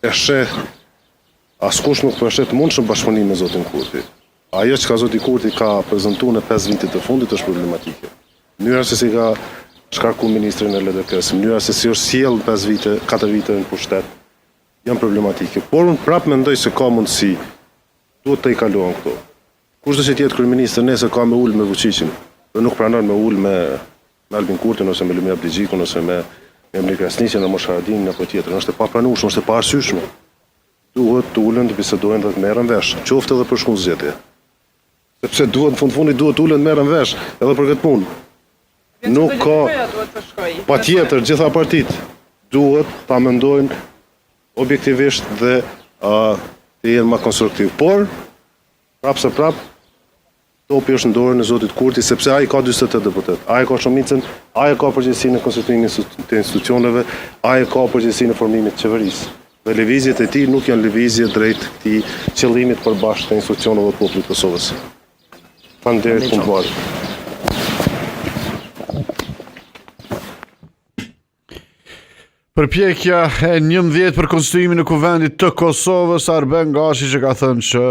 e sheh askush nuk po e sheh të mundshëm bashkëpunim me zotin Kurti. Ajo çka zoti Kurti ka prezantuar në 5 vitet e fundit është problematike. Mënyra se si ka shkarku ministrin e LDK-së, mënyra se si është sjellë në 5 vite, 4 vite në pushtet, janë problematike. Por unë prapë mendoj se ka mundësi, duhet të i kalohen këto. Kushdo që të jetë kryeministër nesër ka me ul me Vučićin dhe nuk pranon me ul me me Albin Kurtin ose me Lumir Abdixhikun ose me Memli Krasniqin apo Haradinin apo tjetrin. Është e papranueshme, është e paarsyeshme. Duhet të ulen të bisedojnë dhe të merren vesh, qoftë edhe për shku në zgjedhje. Sepse duhet në fund fundit duhet të ulen të merren vesh edhe për këtë punë. Nuk ka duhet të shkojë. Patjetër, gjitha partitë duhet ta mendojnë objektivisht dhe uh, të jenë më konstruktiv. Por, prapë se prapë, topi është në dorën e zotit Kurti, sepse ai ka 48 deputet, ai ka shumicën, ai ka përgjegjësinë e konstituimit të institucioneve, ai ka përgjegjësinë e formimit të qeverisë. Dhe lëvizjet e tij nuk janë lëvizje drejt këtij qëllimit të përbashkët të institucioneve të popullit të Kosovës. Faleminderit punë mbarë. Përpjekja e 11 për konstituimin e Kuvendit të Kosovës, Arben Gashi që ka thënë që.